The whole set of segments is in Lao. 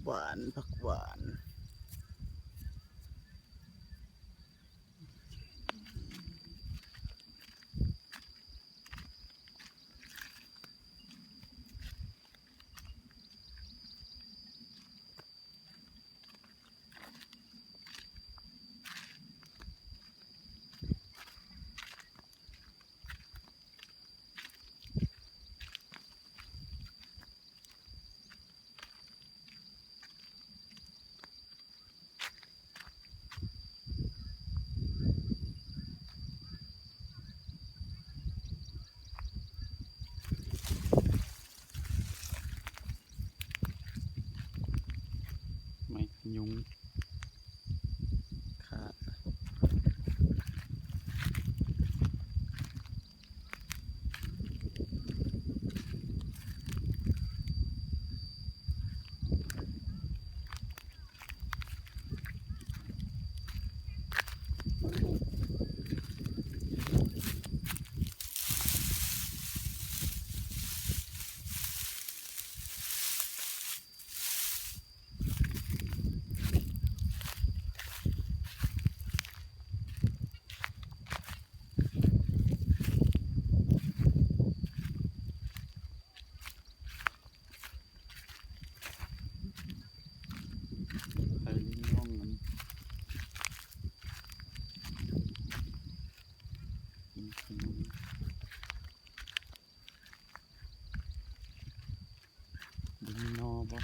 ຫວານ ຜັກຫວານ. ໄມ້ຂະຍຸງ ຂາດ. ໄຂ່ລິງນ້ອງມັນ ກິນຂະໜົມ. ບໍ່ມີໜໍ່ບໍ່?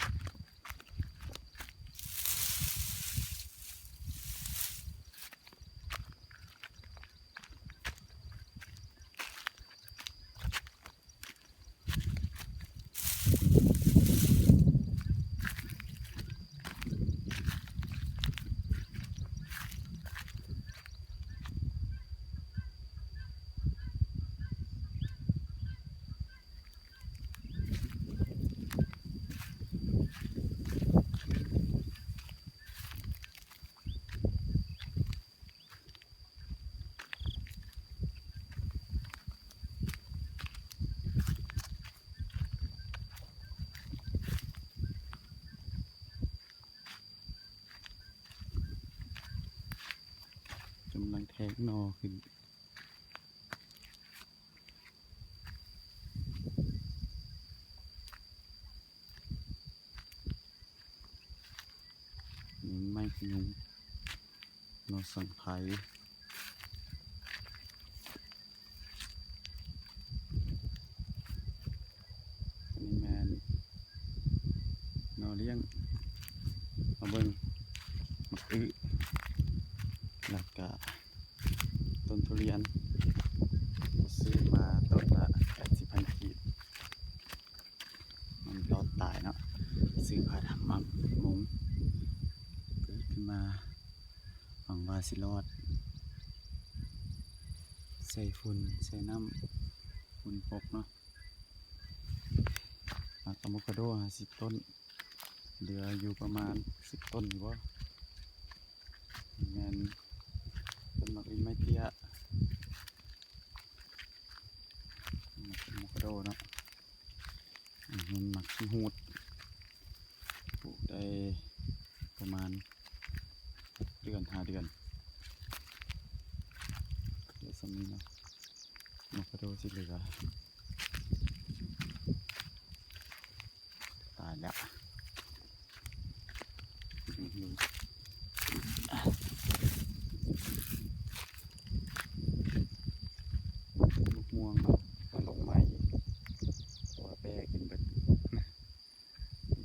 ກຳລັງແທກໜໍ່ຂຶ້ນ. ນີ້ໄມ້ຂະຍຸງ ໜໍ່ສັງໄພ. ອັນນີ້ແມ່ນໜໍ່ລ້ຽງ. ມາເບິ່ງໝາກອຶ ແລ້ວກະ ຕົ້ນທຸລຽນ ຊື້ມາຕົ້ນລະແປດສິບພັນກີບ ມັນລອດຕາຍເນາະ ຊື້ຜ້າດຳມາມຸງ ເກີດຂຶ້ນມາ ຫວັງວ່າຊິລອດ ໃສ່ຝຸ່ນ ໃສ່ນ້ຳ ຝຸ່ນປົກເນາະ. ໝາກອາໂວຄາໂດຫ້າສິບຕົ້ນ ເຫຼືອຢູ່ປະມານສິບຕົ້ນນີ້ບໍ່? ແມ່ນຕົ້ນໝາກລິນໄມ້ເຕ້ຍ ໝາກອາໂວຄາໂດເນາະ. ອືມ ໝາກຂີ້ຫູດ ປູກໄດ້ປະມານຫົກເດືອນ ຫ້າເດືອນ ໄດ້ສ່ຳນີ້ເນາະ. ອາໂວຄາໂດຊິເຫຼືອ ຕາຍແລ້ວ. ໝາກມ່ວງ ເອົາລົງໄມ້ ເພາະວ່າແບ້ກິນເບິດ.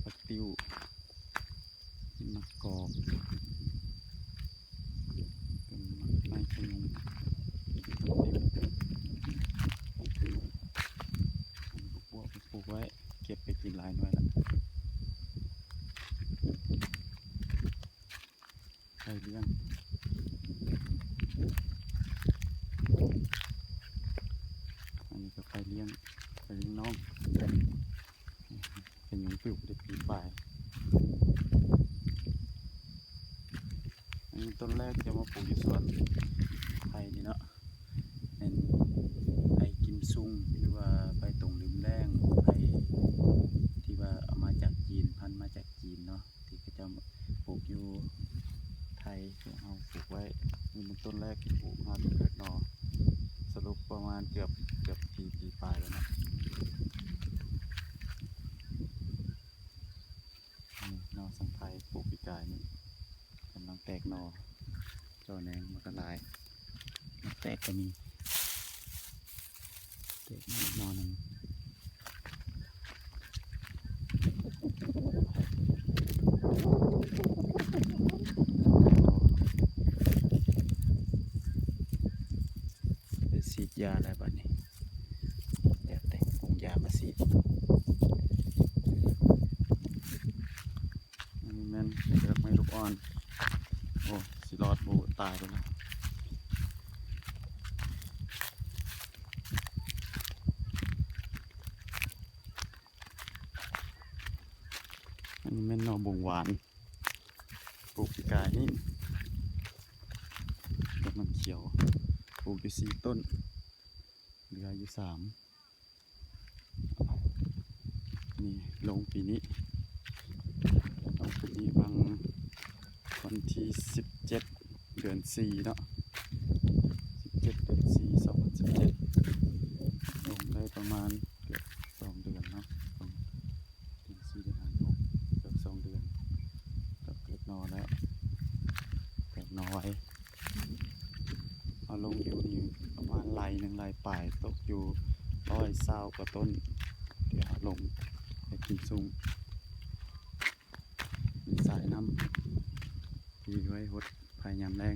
ບັກຕິ້ວ ໝາກກອກ ເປັນໝາກໄມ້ຂະຍຸງ ບັກຕິ້ວ ອັນນີ້ບັກບວບ ປູກໄວ້ ເກັບໄປກິນຫຼາຍໜ່ວຍລະ. ໄຂ່ລ້ຽງ ອັນນີ້ກໍໄຂ່ລ້ຽງ ໄຂ່ລ້ຽງນ້ອງ ຂະຍຸງປິວໄດ້ປີປາຍ. ອັນນີ້ຕົ້ນແລກທີ່ເອົາມາປູກຢູ່ສວນໄຜ່ນີ້ເນາະ ແມ່ນໄຜ່ກິມຊຸງ ຫຼືວ່າໄຜ່ຕົງລືມແລ້ງ ໄຜ່ທີ່ວ່າເອົາມາຈາກຈີນ ພັນມາ ຈາກຈີນເນາະ ທີ່ເຂົາເຈົ້າປູກຢູ່ໄທ ພວກເຮົາປູກໄວ້ ນີ້ເປັນຕົ້ນແລກທີ່ປູກ ຫາກໍເກີດໜໍ່ ສະຫຼຸບປະມານເກືອບ ເກືອບປີ ປີປາຍແລ້ວເນາະ. ນີ້ໜໍ່ສັງໄພປູກປີກາຍນີ້ ກຳລັງແຕກໜໍ່ ຈໍ່ແໜງມັນກໍຫຼາຍ ມັນແຕກກໍມີ ແຕກໜໍ່ໜຶ່ງ ໄດ້ສີດຢາແລ້ວບາດນີ້ ແລ້ວແຕ່ປຸງຢາມາສີດ. ອັນນີ້ແມ່ນເປືອກໄມ້ລູກອ່ອນ ໂອ້ ຊິລອດບໍ່ ຕາຍໄປແລ້ວ. ອັນນີ້ແມ່ນໜໍ່ບົງຫວານ ປູກປີກາຍນີ້ ດອກມັນຂຽວ ປູກຢູ່ສີ່ຕົ້ນ ເຫຼືອຢູ່ສາມ ນີ້ລົງປີນີ້ ລົງປີນີ້ຫວ່າງວັນທີສິບເຈັດ ເດືອນສີ່ເນາະ ສິບເຈັດ ເດືອນສີ່ ສອງພັນສິບເຈັດ ລົງໄດ້ປະມານເກືອບສອງເດືອນເນາະ ສອງ ເດືອນສີ່ ເດືອນຫ້າ ເດືອນຫົກ ເກືອບສອງເດືອນ ກໍເກີດໜໍ່ແລ້ວ ແຕກໜໍ່ໄວ. ເຮົາລົງຢູ່ນີ້ປະມານໄລ່ໜຶ່ງໄລ່ປາຍ ຕົກຢູ່ຮ້ອຍຊາວກວ່າຕົ້ນ ທີ່ເຮົາລົງໃຫ້ກິນຊຸ່ມ ມີສາຍນ້ຳທີ່ໄວ້ຫົດພາຍຍາມແລ້ງ.